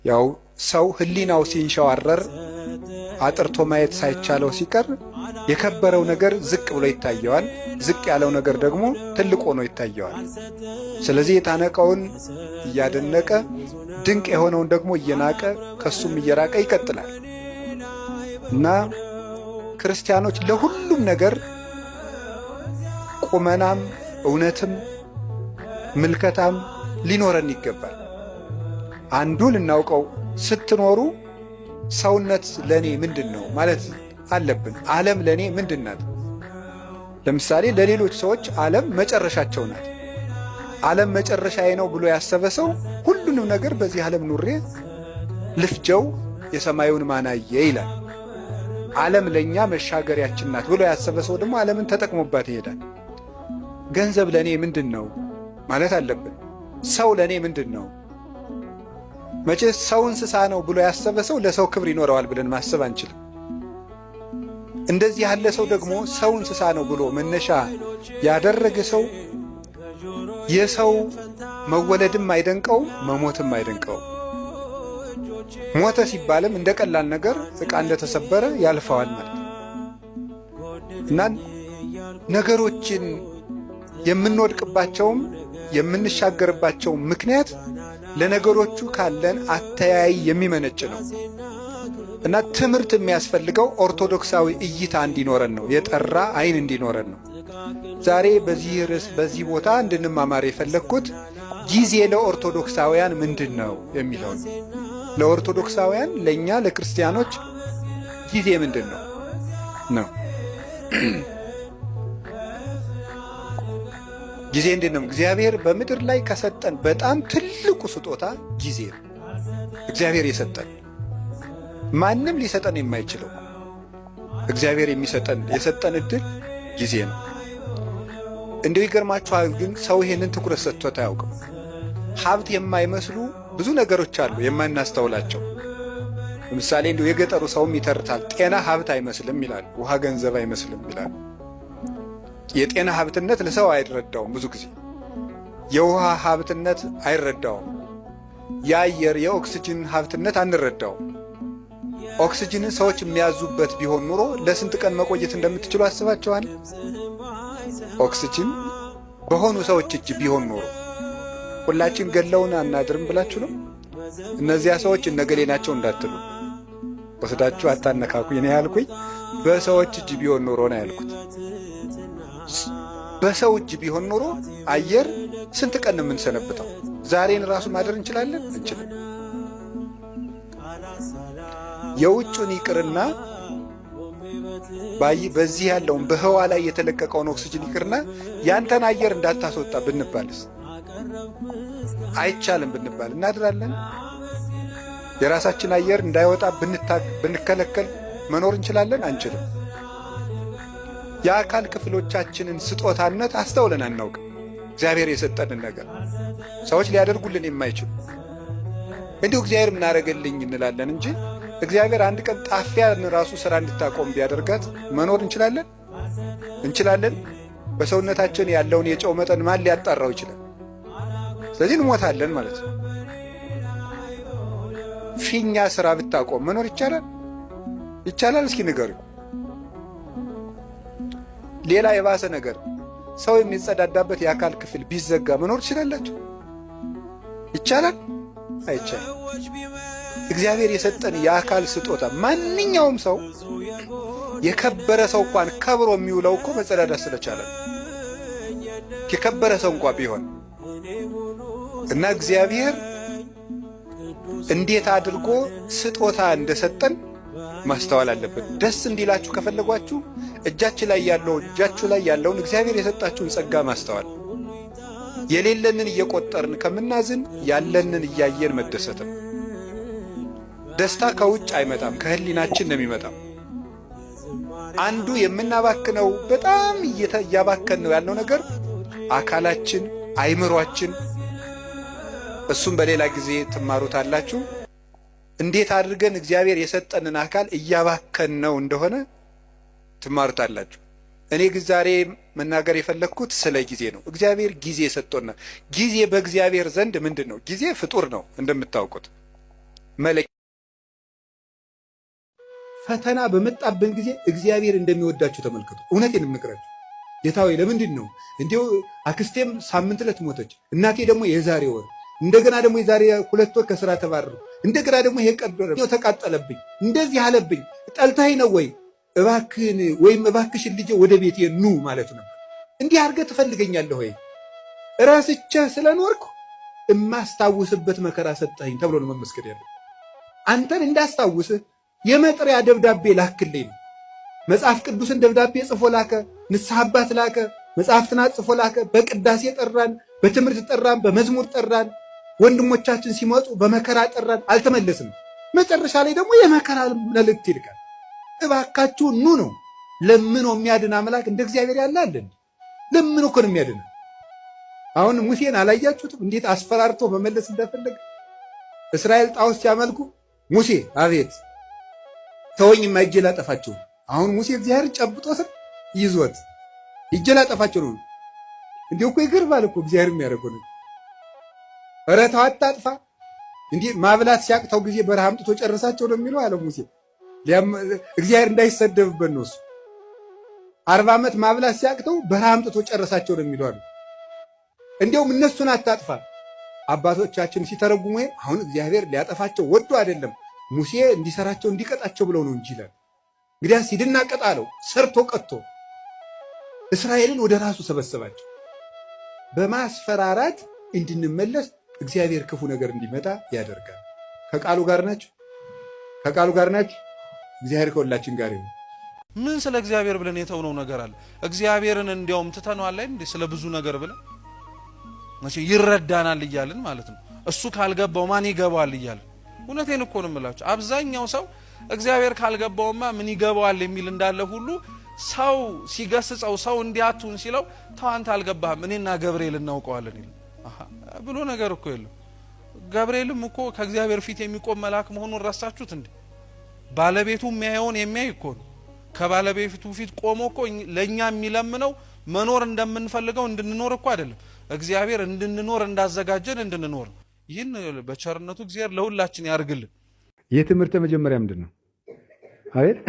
ያው ሰው ሕሊናው ሲንሸዋረር አጥርቶ ማየት ሳይቻለው ሲቀር የከበረው ነገር ዝቅ ብሎ ይታየዋል። ዝቅ ያለው ነገር ደግሞ ትልቅ ሆኖ ይታየዋል። ስለዚህ የታነቀውን እያደነቀ ድንቅ የሆነውን ደግሞ እየናቀ ከሱም እየራቀ ይቀጥላል እና ክርስቲያኖች ለሁሉም ነገር ቁመናም እውነትም ምልከታም ሊኖረን ይገባል። አንዱ ልናውቀው ስትኖሩ ሰውነት ለእኔ ምንድን ነው ማለት አለብን። ዓለም ለእኔ ምንድን ናት? ለምሳሌ ለሌሎች ሰዎች ዓለም መጨረሻቸው ናት። ዓለም መጨረሻዬ ነው ብሎ ያሰበ ሰው ሁሉንም ነገር በዚህ ዓለም ኑሬ ልፍጀው የሰማዩን ማናየ ይላል። ዓለም ለእኛ መሻገሪያችን ናት ብሎ ያሰበ ሰው ደግሞ ዓለምን ተጠቅሞባት ይሄዳል። ገንዘብ ለእኔ ምንድን ነው ማለት አለብን። ሰው ለእኔ ምንድን ነው? መቼ ሰው እንስሳ ነው ብሎ ያሰበ ሰው ለሰው ክብር ይኖረዋል ብለን ማሰብ አንችልም። እንደዚህ ያለ ሰው ደግሞ ሰው እንስሳ ነው ብሎ መነሻ ያደረገ ሰው የሰው መወለድም አይደንቀው፣ መሞትም አይደንቀው። ሞተ ሲባልም እንደ ቀላል ነገር ዕቃ እንደተሰበረ ያልፈዋል ማለት ነው እና ነገሮችን የምንወድቅባቸውም የምንሻገርባቸው ምክንያት ለነገሮቹ ካለን አተያይ የሚመነጭ ነው እና ትምህርት የሚያስፈልገው ኦርቶዶክሳዊ እይታ እንዲኖረን ነው፣ የጠራ አይን እንዲኖረን ነው። ዛሬ በዚህ ርዕስ በዚህ ቦታ እንድንማማር የፈለግኩት ጊዜ ለኦርቶዶክሳውያን ምንድን ነው የሚለው ነው። ለኦርቶዶክሳውያን ለእኛ ለክርስቲያኖች ጊዜ ምንድን ነው ነው ጊዜ እንዴት ነው? እግዚአብሔር በምድር ላይ ከሰጠን በጣም ትልቁ ስጦታ ጊዜ ነው። እግዚአብሔር የሰጠን ማንም ሊሰጠን የማይችለው እግዚአብሔር የሚሰጠን የሰጠን እድል ጊዜ ነው። እንደው ይገርማችኋል፣ ግን ሰው ይሄንን ትኩረት ሰጥቶት አያውቅም። ሀብት የማይመስሉ ብዙ ነገሮች አሉ የማናስተውላቸው። ለምሳሌ እንዲሁ የገጠሩ ሰውም ይተርታል። ጤና ሀብት አይመስልም ይላል፣ ውሃ ገንዘብ አይመስልም ይላል። የጤና ሀብትነት ለሰው አይረዳውም። ብዙ ጊዜ የውሃ ሀብትነት አይረዳውም። የአየር የኦክስጅን ሀብትነት አንረዳውም። ኦክስጅንን ሰዎች የሚያዙበት ቢሆን ኑሮ ለስንት ቀን መቆየት እንደምትችሉ አስባችኋል? ኦክስጅን በሆኑ ሰዎች እጅ ቢሆን ኑሮ ሁላችን ገለውን አናድርም ብላችሁ ነው? እነዚያ ሰዎች እነገሌ ናቸው እንዳትሉ ወስዳችሁ አታነካኩኝ። እኔ ያልኩኝ በሰዎች እጅ ቢሆን ኑሮ ነው ያልኩት። በሰው እጅ ቢሆን ኖሮ አየር ስንት ቀን ነው የምንሰነብተው? ዛሬን ራሱ ማደር እንችላለን? እንችልም። የውጩን ይቅርና በዚህ ያለውን በህዋ ላይ የተለቀቀውን ኦክስጅን ይቅርና ያንተን አየር እንዳታስወጣ ብንባልስ አይቻልም ብንባል እናድራለን? የራሳችን አየር እንዳይወጣ ብንከለከል መኖር እንችላለን? አንችልም። የአካል ክፍሎቻችንን ስጦታነት አስተውለን አናውቅም። እግዚአብሔር የሰጠንን ነገር ሰዎች ሊያደርጉልን የማይችሉ እንዲሁ እግዚአብሔር ምናደርግልኝ እንላለን እንጂ እግዚአብሔር አንድ ቀን ጣፊያን ራሱ ስራ እንድታቆም ቢያደርጋት መኖር እንችላለን እንችላለን? በሰውነታችን ያለውን የጨው መጠን ማን ሊያጣራው ይችላል? ስለዚህ እንሞታለን ማለት ነው። ፊኛ ስራ ብታቆም መኖር ይቻላል? ይቻላል? እስኪ ንገሩኝ። ሌላ የባሰ ነገር ሰው የሚጸዳዳበት የአካል ክፍል ቢዘጋ መኖር ትችላላችሁ? ይቻላል? አይቻልም። እግዚአብሔር የሰጠን የአካል ስጦታ ማንኛውም ሰው የከበረ ሰው እንኳን ከብሮ የሚውለው እኮ መጸዳዳት ስለቻለ የከበረ ሰው እንኳ ቢሆን እና እግዚአብሔር እንዴት አድርጎ ስጦታ እንደሰጠን ማስተዋል አለብን። ደስ እንዲላችሁ ከፈለጓችሁ እጃችሁ ላይ ያለው እጃችሁ ላይ ያለውን እግዚአብሔር የሰጣችሁን ጸጋ ማስተዋል፣ የሌለንን እየቆጠርን ከምናዝን ያለንን እያየን መደሰት ነው። ደስታ ከውጭ አይመጣም፣ ከህሊናችን ነው የሚመጣው። አንዱ የምናባክነው በጣም እያባከን ነው ያልነው ነገር አካላችን፣ አይምሯችን፣ እሱም በሌላ ጊዜ ትማሩታላችሁ። እንዴት አድርገን እግዚአብሔር የሰጠንን አካል እያባከን ነው እንደሆነ ትማሩታላችሁ። እኔ ግን ዛሬ መናገር የፈለግኩት ስለ ጊዜ ነው። እግዚአብሔር ጊዜ ሰጥቶናል። ጊዜ በእግዚአብሔር ዘንድ ምንድን ነው? ጊዜ ፍጡር ነው እንደምታውቁት። መለኪያ። ፈተና በመጣብን ጊዜ እግዚአብሔር እንደሚወዳችሁ ተመልከቱ። እውነቴን የምነግራችሁ ጌታ ሆይ ለምንድን ነው እንዲሁ አክስቴም ሳምንት ዕለት ሞተች፣ እናቴ ደግሞ የዛሬ ወር፣ እንደገና ደግሞ የዛሬ 2 ወር ከስራ ተባረርኩ፣ እንደገና ደግሞ ይሄ ቀብር ተቃጠለብኝ፣ እንደዚህ አለብኝ፣ ጠልተኸኝ ነው ወይ? እባክህን ወይም እባክሽን ልጄ ወደ ቤቴ ኑ ማለቱ ነበር። እንዲህ አድርገህ ትፈልገኛለህ ወይ? እረስቼህ ስለኖርኩ እማስታውስበት መከራ ሰጠኸኝ ተብሎ ነው መመስገን ያለው። አንተን እንዳስታውስህ የመጥሪያ ደብዳቤ ላክልኝ ነው። መጽሐፍ ቅዱስን ደብዳቤ ጽፎ ላከ። ንስሐ አባት ላከ። መጽሐፍትን ጽፎ ላከ። በቅዳሴ ጠራን፣ በትምህርት ጠራን፣ በመዝሙር ጠራን። ወንድሞቻችን ሲመጡ በመከራ ጠራን፣ አልተመለስንም። መጨረሻ ላይ ደግሞ የመከራ መልእክት ይልካል። እባካችሁ ኑ ነው። ለምኖ የሚያድን አምላክ እንደ እግዚአብሔር ያለ አለን? ለምኖ እኮ ነው የሚያድን። አሁን ሙሴን አላያችሁትም? እንዴት አስፈራርቶ መመለስ እንደፈለገ። እስራኤል ጣዖት ሲያመልኩ ሙሴ አቤት ተወኝማ እጄ ላጠፋቸው። አሁን ሙሴ እግዚአብሔር ጨብጦት ይዞት እጄ ላጠፋቸው ነው። እንዲህ እኮ ይገርማል እኮ እግዚአብሔር የሚያደርገው ነገር። ኧረ ተው አታጥፋ። እንዲህ ማብላት ሲያቅተው ጊዜ በረሃ አምጥቶ ጨረሳቸው ነው የሚለው አለ ሙሴ። እግዚአብሔር እንዳይሰደብበት ነው እሱ። 40 ዓመት ማብላት ሲያቅተው በረሃ አምጥቶ ጨረሳቸው ነው የሚለው አለ። እንዲያውም እነሱን አታጥፋ። አባቶቻችን ሲተረጉሙ አሁን እግዚአብሔር ሊያጠፋቸው ወዶ አይደለም ሙሴ እንዲሰራቸው እንዲቀጣቸው ብለው ነው እንጂ ይላል። እንግዲያስ ሂድና ቀጣ አለው። ሰርቶ ቀጥቶ እስራኤልን ወደ ራሱ ሰበሰባቸው። በማስፈራራት እንድንመለስ እግዚአብሔር ክፉ ነገር እንዲመጣ ያደርጋል። ከቃሉ ጋር ናችሁ? ከቃሉ ጋር ናችሁ? እግዚአብሔር ከሁላችን ጋር ይሁን። ምን ስለ እግዚአብሔር ብለን የተውነው ነገር አለ? እግዚአብሔርን እንዲያውም ትተነዋል ላይ እንዴ? ስለ ብዙ ነገር ብለን መቼ ይረዳናል እያልን ማለት ነው። እሱ ካልገባው ማን ይገባዋል እያልን። እውነቴን እኮ ነው የምላችሁ። አብዛኛው ሰው እግዚአብሔር ካልገባውማ ምን ይገባዋል የሚል እንዳለ ሁሉ ሰው ሲገስጸው፣ ሰው እንዲያቱን ሲለው ተው አንተ አልገባህም እኔና ገብርኤል እናውቀዋለን ይላል ብሎ ነገር እኮ የለም። ገብርኤልም እኮ ከእግዚአብሔር ፊት የሚቆም መልአክ መሆኑን ረሳችሁት እንዴ? ባለቤቱ የሚያየውን የሚያይ እኮ ነው። ከባለቤቱ ፊት ቆሞ እኮ ለእኛ የሚለምነው መኖር እንደምንፈልገው እንድንኖር እኮ አይደለም። እግዚአብሔር እንድንኖር እንዳዘጋጀን እንድንኖር ነው። ይህን በቸርነቱ እግዚአብሔር ለሁላችን ያርግልን። የትምህርት መጀመሪያ ምንድን ነው? አቤት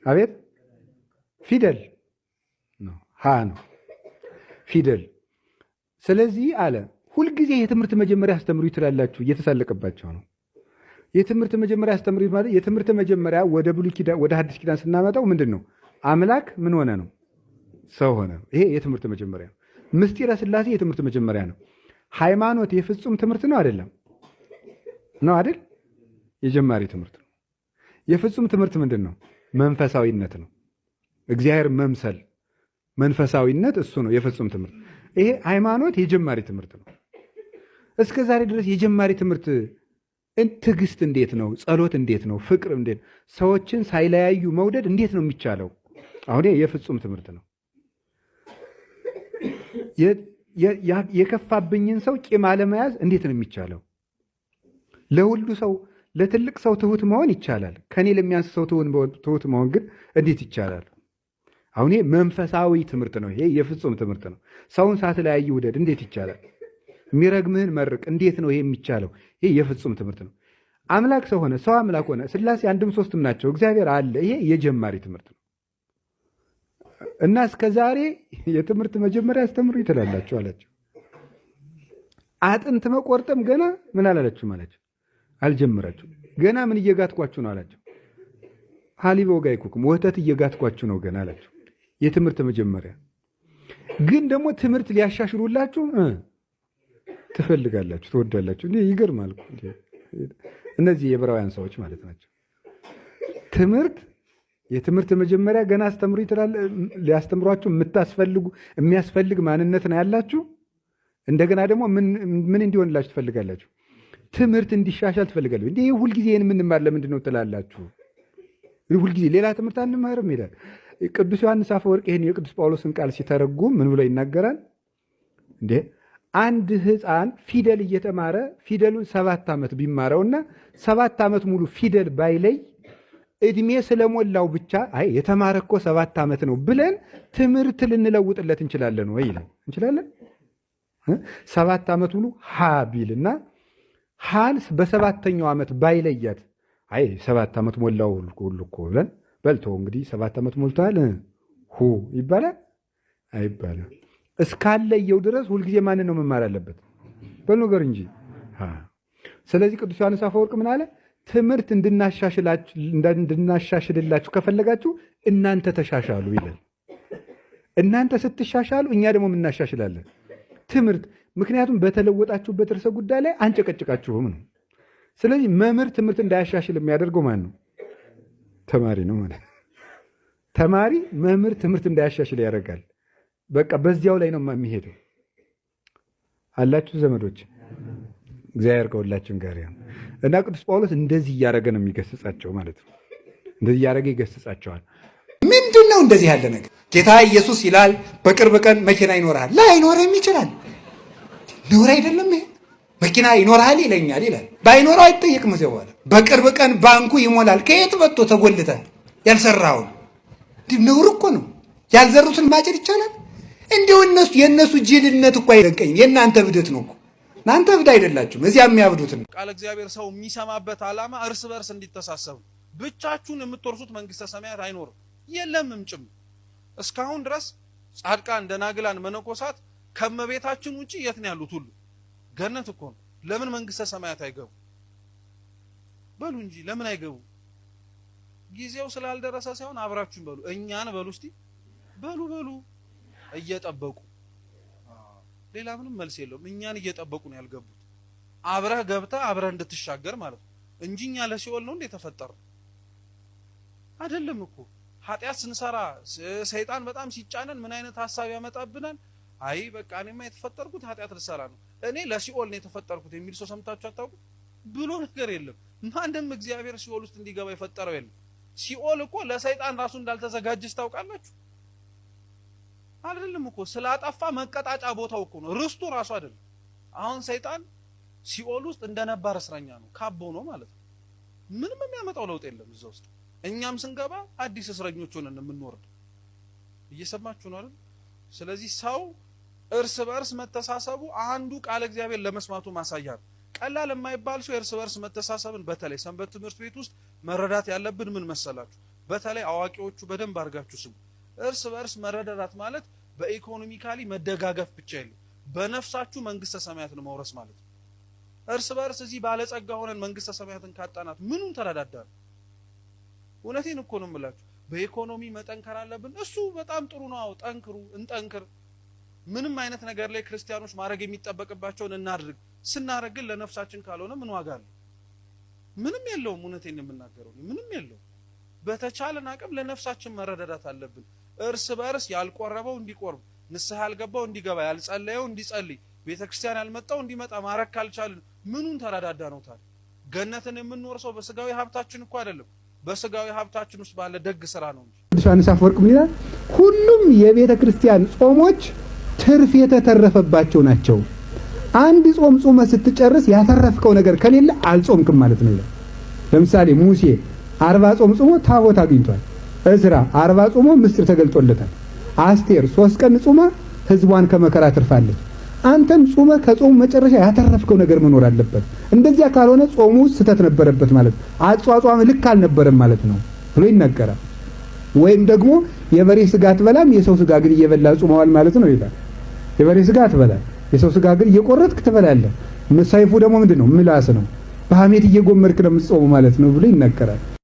አቤት፣ ፊደል ነው፣ ሀ ነው ፊደል። ስለዚህ አለ ሁልጊዜ የትምህርት መጀመሪያ አስተምሩ ትላላችሁ፣ እየተሳለቀባቸው ነው። የትምህርት መጀመሪያ አስተምሩ ማለት የትምህርት መጀመሪያ ወደ ብሉይ ኪዳን ወደ ሐዲስ ኪዳን ስናመጣው ምንድን ነው? አምላክ ምን ሆነ ነው? ሰው ሆነ ነው። ይሄ የትምህርት መጀመሪያ ነው። ምስጢረ ሥላሴ የትምህርት መጀመሪያ ነው። ሃይማኖት የፍጹም ትምህርት ነው አይደለም? ነው አይደል? የጀማሪ ትምህርት ነው። የፍጹም ትምህርት ምንድን ነው? መንፈሳዊነት ነው። እግዚአብሔር መምሰል መንፈሳዊነት እሱ ነው የፍጹም ትምህርት። ይሄ ሃይማኖት የጀማሪ ትምህርት ነው። እስከ ዛሬ ድረስ የጀማሪ ትምህርት ትዕግስት እንዴት ነው? ጸሎት እንዴት ነው? ፍቅር እንዴት፣ ሰዎችን ሳይለያዩ መውደድ እንዴት ነው የሚቻለው? አሁን የፍጹም ትምህርት ነው። የከፋብኝን ሰው ቂም አለመያዝ እንዴት ነው የሚቻለው? ለሁሉ ሰው ለትልቅ ሰው ትሁት መሆን ይቻላል። ከኔ ለሚያንስ ሰው ትሁት መሆን ግን እንዴት ይቻላል? አሁን ይሄ መንፈሳዊ ትምህርት ነው። ይሄ የፍጹም ትምህርት ነው። ሰውን ሳትለያይ ውደድ እንዴት ይቻላል? የሚረግምህን መርቅ እንዴት ነው ይሄ የሚቻለው? ይሄ የፍጹም ትምህርት ነው። አምላክ ሰው ሆነ፣ ሰው አምላክ ሆነ፣ ሥላሴ አንድም ሶስትም ናቸው፣ እግዚአብሔር አለ። ይሄ የጀማሪ ትምህርት ነው። እና እስከ ዛሬ የትምህርት መጀመሪያ አስተምሩ ትላላችሁ አላቸው። አጥንት መቆርጠም ገና ምን አላላችሁም አላቸው፣ አልጀመራችሁ። ገና ምን እየጋትኳችሁ ነው አላቸው። ሀሊበ ወጋይኩክም ወተት እየጋትኳችሁ ነው ገና አላቸው። የትምህርት መጀመሪያ ግን ደግሞ ትምህርት ሊያሻሽሉላችሁ ትፈልጋላችሁ፣ ትወዳላችሁ። ይገርማል። እነዚህ የዕብራውያን ሰዎች ማለት ናቸው። ትምህርት የትምህርት መጀመሪያ ገና አስተምሩ ይትላል። ሊያስተምሯችሁ የምታስፈልጉ የሚያስፈልግ ማንነት ነው ያላችሁ። እንደገና ደግሞ ምን እንዲሆንላችሁ ትፈልጋላችሁ? ትምህርት እንዲሻሻል ትፈልጋላችሁ። እንዲህ ሁልጊዜ ይህን የምንማር ለምንድን ነው ትላላችሁ? ሁልጊዜ ሌላ ትምህርት አንማርም ይላል ቅዱስ ዮሐንስ አፈወርቅ። ይህን የቅዱስ ጳውሎስን ቃል ሲተረጉም ምን ብሎ ይናገራል? እንዴ አንድ ሕፃን ፊደል እየተማረ ፊደሉን 7 ዓመት ቢማረውና 7 ዓመት ሙሉ ፊደል ባይለይ እድሜ ስለሞላው ብቻ አይ የተማረ እኮ 7 ዓመት ነው ብለን ትምህርት ልንለውጥለት እንችላለን ወይ ይላል። እንችላለን። 7 ዓመት ሙሉ ሀ ቢልና ሃንስ በሰባተኛው ዓመት ባይለያት አይ 7 ዓመት ሞላው ሁሉ እኮ ብለን በልቶ እንግዲህ 7 ዓመት ሞልተዋል ሁ ይባላል አይባልም። እስካለየው ድረስ ሁልጊዜ ማንን ነው መማር ያለበት? በል ነገር እንጂ። ስለዚህ ቅዱስ ዮሐንስ አፈወርቅ ምን አለ? ትምህርት እንድናሻሽልላችሁ ከፈለጋችሁ እናንተ ተሻሻሉ ይላል። እናንተ ስትሻሻሉ እኛ ደግሞ እናሻሽላለን ትምህርት። ምክንያቱም በተለወጣችሁበት ርዕሰ ጉዳይ ላይ አንጨቀጭቃችሁም ነው። ስለዚህ መምህር ትምህርት እንዳያሻሽል የሚያደርገው ማን ነው? ተማሪ ነው ማለት። ተማሪ መምህር ትምህርት እንዳያሻሽል ያደርጋል። በቃ በዚያው ላይ ነው የሚሄደው። አላችሁ ዘመዶች፣ እግዚአብሔር ከሁላችን ጋር ይሁን። እና ቅዱስ ጳውሎስ እንደዚህ እያደረገ ነው የሚገስጻቸው ማለት ነው። እንደዚህ እያደረገ ይገስጻቸዋል። ምንድን ነው እንደዚህ ያለ ነገር? ጌታ ኢየሱስ ይላል በቅርብ ቀን መኪና ይኖርሃል። ላይኖርህም ይችላል። ነውር አይደለም ይሄ። መኪና ይኖርሃል ይለኛል ይላል። ባይኖረው አይጠየቅም። እዚያው በኋላ በቅርብ ቀን ባንኩ ይሞላል። ከየት መጥቶ ተጎልተ ያልሰራውን ነውር እኮ ነው። ያልዘሩትን ማጨድ ይቻላል? እንዲሁ እነሱ የእነሱ ጅልነት እኮ አይደንቀኝም። የእናንተ እብደት ነው እኮ። እናንተ እብድ አይደላችሁም። እዚያ የሚያብዱትን ቃለ እግዚአብሔር ሰው የሚሰማበት ዓላማ እርስ በርስ እንዲተሳሰቡ። ብቻችሁን የምትወርሱት መንግስተ ሰማያት አይኖርም የለምም ጭምር። እስካሁን ድረስ ጻድቃን፣ ደናግላን፣ መነኮሳት ከመቤታችን ውጪ የት ነው ያሉት? ሁሉ ገነት እኮ ነው። ለምን መንግስተ ሰማያት አይገቡ? በሉ እንጂ ለምን አይገቡ? ጊዜው ስላልደረሰ ሳይሆን አብራችሁን በሉ፣ እኛን በሉ፣ እስቲ በሉ በሉ እየጠበቁ ሌላ ምንም መልስ የለውም። እኛን እየጠበቁ ነው ያልገቡት። አብረህ ገብተህ አብረህ እንድትሻገር ማለት ነው እንጂ እኛ ለሲኦል ነው እንዴ የተፈጠርነው? አይደለም እኮ። ኃጢአት ስንሰራ ሰይጣን በጣም ሲጫነን ምን አይነት ሀሳብ ያመጣብናል? አይ በቃ እኔማ የተፈጠርኩት ኃጢአት ልሰራ ነው፣ እኔ ለሲኦል ነው የተፈጠርኩት የሚል ሰው ሰምታችሁ አታውቁ? ብሎ ነገር የለም። ማንም እግዚአብሔር ሲኦል ውስጥ እንዲገባ የፈጠረው የለም። ሲኦል እኮ ለሰይጣን ራሱ እንዳልተዘጋጀች ታውቃላችሁ? አይደለም እኮ ስላጠፋ መቀጣጫ ቦታው እኮ ነው፣ ርስቱ ራሱ አይደለም። አሁን ሰይጣን ሲኦል ውስጥ እንደ ነባር እስረኛ ነው፣ ካቦ ነው ማለት ነው። ምንም የሚያመጣው ለውጥ የለም እዛ ውስጥ። እኛም ስንገባ አዲስ እስረኞች ሆነን የምንወርድ። እየሰማችሁ ነው አይደል? ስለዚህ ሰው እርስ በእርስ መተሳሰቡ አንዱ ቃለ እግዚአብሔር ለመስማቱ ማሳያ ነው። ቀላል የማይባል ሰው እርስ በእርስ መተሳሰብን በተለይ ሰንበት ትምህርት ቤት ውስጥ መረዳት ያለብን ምን መሰላችሁ? በተለይ አዋቂዎቹ በደንብ አድርጋችሁ ስሙ። እርስ በእርስ መረዳዳት ማለት በ economically መደጋገፍ ብቻ የለም፣ በነፍሳችሁ መንግስተ ሰማያትን መውረስ ማለት ነው። እርስ በእርስ እዚህ ባለጸጋ ሆነን መንግስተ ሰማያትን ካጣናት ምኑን ተረዳዳን? እውነቴን እኮ ነው የምላችሁ። በኢኮኖሚ መጠንከር አለብን። እሱ በጣም ጥሩ ነው። አዎ ጠንክሩ፣ እንጠንክር። ምንም አይነት ነገር ላይ ክርስቲያኖች ማድረግ የሚጠበቅባቸውን እናድርግ። ስናደርግ ግን ለነፍሳችን ካልሆነ ምን ዋጋ አለው? ምንም የለውም። እውነቴን የምናገረው ምንም የለውም። በተቻለን አቅም ለነፍሳችን መረዳዳት አለብን። እርስ በእርስ ያልቆረበው እንዲቆርብ፣ ንስሐ ያልገባው እንዲገባ፣ ያልጸለየው እንዲጸልይ፣ ቤተክርስቲያን ያልመጣው እንዲመጣ ማድረግ ካልቻልን ምኑን ተረዳዳ ነው ታዲያ? ገነትን የምንወርሰው በስጋዊ ሀብታችን እኮ አይደለም፣ በስጋዊ ሀብታችን ውስጥ ባለ ደግ ስራ ነው እንጂ። ቅዱስ ዮሐንስ አፈወርቅ ምን ይላል? ሁሉም የቤተ ክርስቲያን ጾሞች ትርፍ የተተረፈባቸው ናቸው። አንድ ጾም ጾመ ስትጨርስ ያተረፍከው ነገር ከሌለ አልጾምክም ማለት ነው ይላል። ለምሳሌ ሙሴ 40 ጾም ጾሞ ታቦት አግኝቷል። እዝራ 40 ጾሞ ምስጢር ተገልጦለታል። አስቴር 3 ቀን ጾማ ህዝቧን ከመከራ ትርፋለች። አንተም ጾመ ከጾሙ መጨረሻ ያተረፍከው ነገር መኖር አለበት። እንደዚያ ካልሆነ ጾሙ ስህተት ነበረበት ማለት ነው፣ አጿጿም ልክ አልነበረም ማለት ነው ብሎ ይናገራል። ወይም ደግሞ የበሬ ስጋ አትበላም፣ የሰው ስጋ ግን እየበላ ጾመዋል ማለት ነው ይላል። የበሬ ስጋ አትበላም፣ የሰው ስጋ ግን እየቆረጥክ ትበላለህ። ሰይፉ ደግሞ ምንድን ነው? ምላስ ነው። በሐሜት እየጎመድክ ነው የምትጾመው ማለት ነው ብሎ ይናገራል።